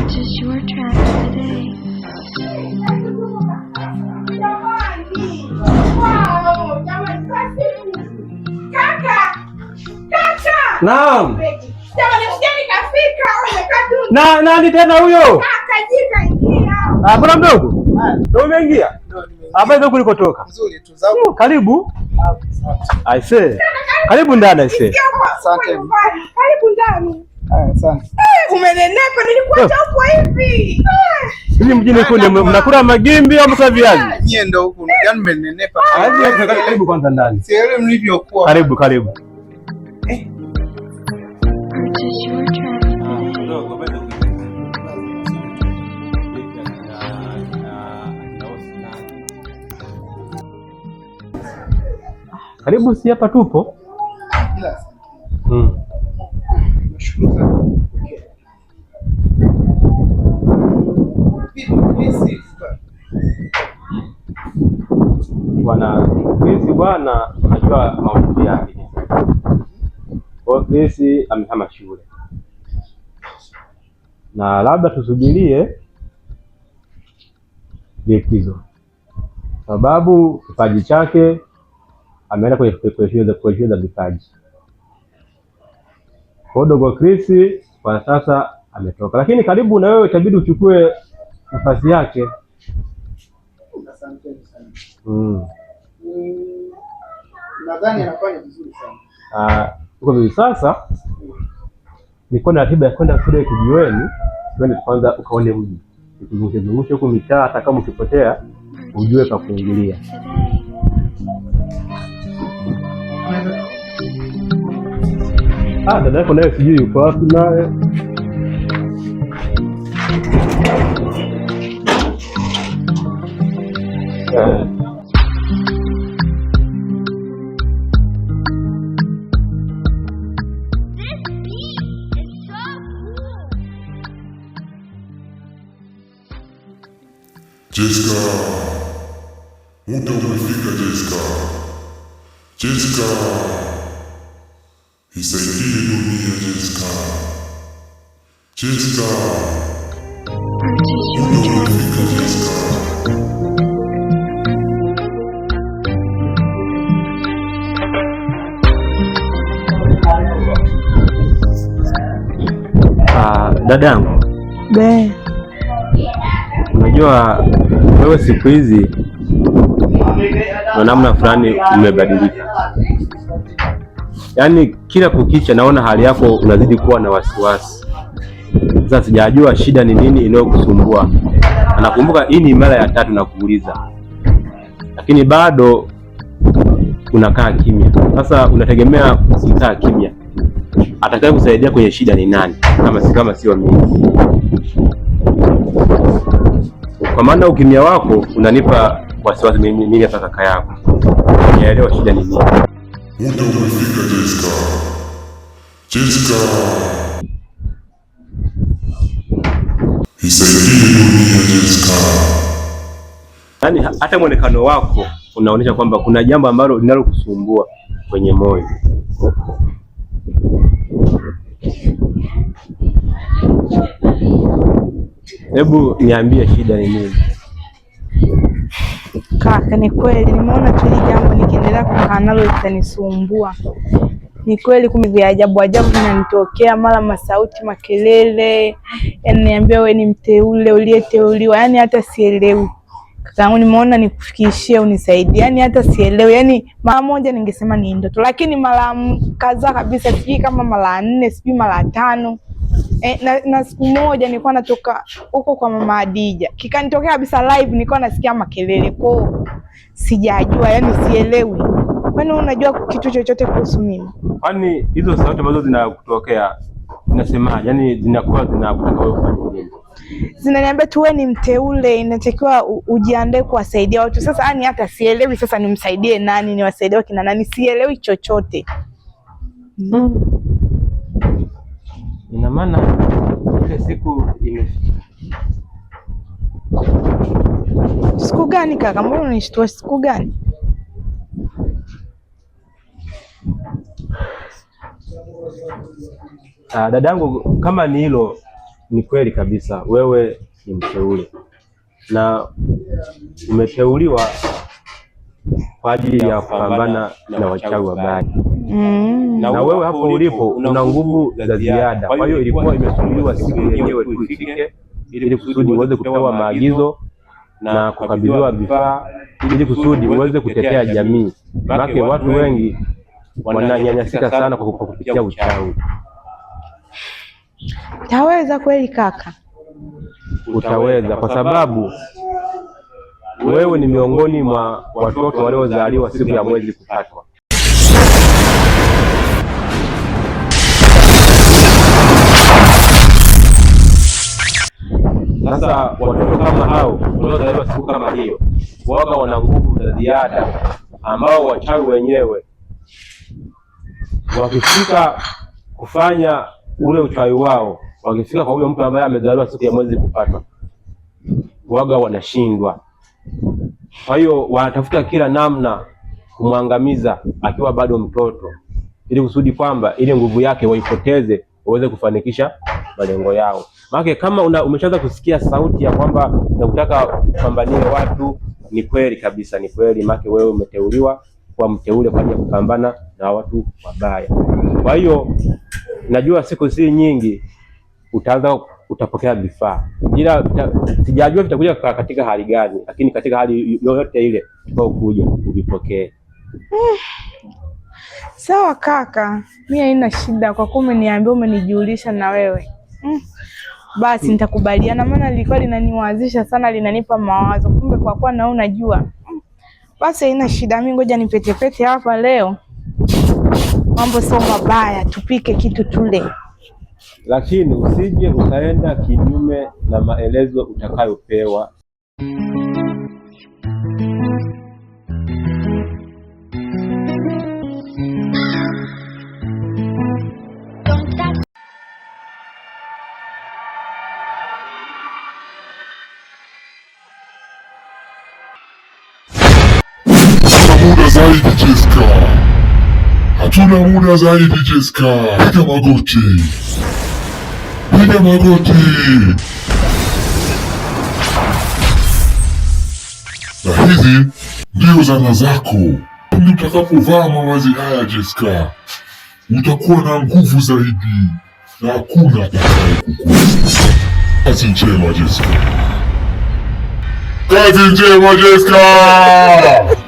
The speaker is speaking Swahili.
Purchase your tracks today. Naam. Na nani tena huyo? Ah, bwana mdogo. Ndio umeingia? Habari za kulikotoka? Nzuri tu zangu. Karibu. Aisee. Karibu ndani aisee. Asante. Karibu ndani. Asante. Umenenepa, nilikuacha huko hivi. Hivi mjini kule mnakula magimbi au mnakula viazi? Nyie ndio huku, yaani mmenenepa. Karibu kwanza ndani. Sielewi mlivyokuwa. Karibu, karibu. Purchase your tracks today. Karibu, si hapa tupo. Ila asante. Nashukuru sana. Vipi, Chris? Bwana Chris, bwana, unajua maudhui yake. Kwa hiyo Chris amehama shule na labda tusubirie likizo, sababu kipaji chake ameenda kwenye shule za vipaji. Kwa hiyo dogo Chris kwa sasa ametoka, lakini karibu na wewe itabidi uchukue nafasi yake. Asanteni sana. Nadhani anafanya vizuri sana. Uko vizuri sasa. Nilikuwa na ratiba ya kwenda kule kijiweni, twende kwanza ukaone mji, nikuzungushe zungushe huku mitaa, hata kama ukipotea ujue pa kuingilia. Ah, dada yako naye sijui yuko wapi naye. Eh. Jessica, muda umefika Jessica. Jessica, isaidie dunia Jessica. Jessica, Purchase your muda tracks umefika today. Jessica. Ah, dadangu, Be, unajua wewe siku hizi na namna fulani umebadilika, yaani kila kukicha naona hali yako unazidi kuwa na wasiwasi. Sasa sijajua shida ni nini inayokusumbua. Na nakumbuka hii ni mara ya tatu nakuuliza, lakini bado unakaa kimya. Sasa unategemea ukikaa kimya, atakaye kusaidia kwenye shida ni nani kama sio mimi? Kwa maana ukimya wako unanipa wasiwasi mimi hapa kaka yako. Nielewa shida ni nini. Muda umefika Jessica. Jessica, isaidie dunia Jessica. Yaani hata mwonekano wako unaonyesha kwamba kuna jambo ambalo linalokusumbua kwenye moyo. Hebu niambie shida ni nini? Kaka, ni kweli nimeona tu hili jambo nikiendelea kukaa nalo litanisumbua. Ni kweli kumbe vya ajabu ajabu vinanitokea, mara masauti, makelele, yani niambia wewe ni mteule uliyeteuliwa, yani hata sielewi. Kakaangu, nimeona nikufikishie unisaidie, yani hata sielewi. Yani mara moja ningesema ni ndoto, lakini mara kadhaa kabisa, sijui kama mara nne, sijui mara tano. Na siku moja nilikuwa natoka huko kwa mama Adija, kikanitokea kabisa live, nilikuwa nasikia makelele kwao, sijajua yani sielewi. Kwani wewe unajua kitu chochote kuhusu mimi? Kwani hizo sauti ambazo zinakutokea zinasemaje? Yaani zinakuwa zinakutaka wewe ufanye nini? Zinaniambia tu wewe ni mteule, inatakiwa ujiandae kuwasaidia watu. Sasa yani hata sielewi, sasa nimsaidie nani, niwasaidie wakina nani? Sielewi chochote. Ina maana ile siku imefika. Siku gani kaka? Mbona unanishtua? Siku gani? Ah, dadangu, kama ni hilo Ni kweli kabisa, wewe ni mteule na umeteuliwa kwa ajili ya kupambana na wachawi wabaya. Na wewe hapo ulipo una nguvu za ziada. Kwa hiyo ilikuwa imesubiriwa siku yenyewe tu ifike, ili kusudi uweze kupewa maagizo na kukabidhiwa vifaa, ili kusudi uweze kutetea jamii. Maana watu wengi wananyanyasika sana kwa kupitia uchawi. Taweza kweli kaka? Utaweza kwa sababu wewe ni miongoni mwa watoto waliozaliwa siku ya mwezi kupatwa. Sasa watoto kama hao waliozaliwa siku kama hiyo waga wana nguvu za ziada, ambao wachawi wenyewe wakifika kufanya ule uchawi wao, wakifika kwa huyo mtu ambaye amezaliwa siku ya mwezi kupatwa, waga wanashindwa. Kwa hiyo wanatafuta kila namna kumwangamiza akiwa bado mtoto, ili kusudi kwamba ile nguvu yake waipoteze waweze kufanikisha malengo yao. Maana kama umeshaanza kusikia sauti ya kwamba nakutaka kupambanie watu, ni kweli kabisa, ni kweli. Maana wewe umeteuliwa kwa mteule kwa ajili ya kupambana na watu wabaya. Kwa hiyo najua siku si nyingi utaanza utapokea vifaa, ila sijajua vitakuja katika hali gani, lakini katika hali yoyote ile utakayokuja uvipokee. Sawa kaka, mi haina shida, kwa kuwa umeniambia, umenijulisha na wewe. Basi nitakubaliana, maana lilikuwa linaniwazisha sana, linanipa mawazo, kumbe kwa kuwa na wewe unajua. Basi haina shida, mi ngoja nipetepete hapa leo, mambo sio mabaya, tupike kitu tule. Lakini usije ukaenda kinyume na maelezo utakayopewa. Hatuna muda zaidi Jessica, hatuna muda zaidi Jessica. Piga magoti, piga magoti. Na hizi ndio zana zako. Pindi utakapovaa mavazi haya Jessica, utakuwa na nguvu zaidi na hakuna atakaye kukuweza. Kazi njema Jessica, kazi njema Jessica.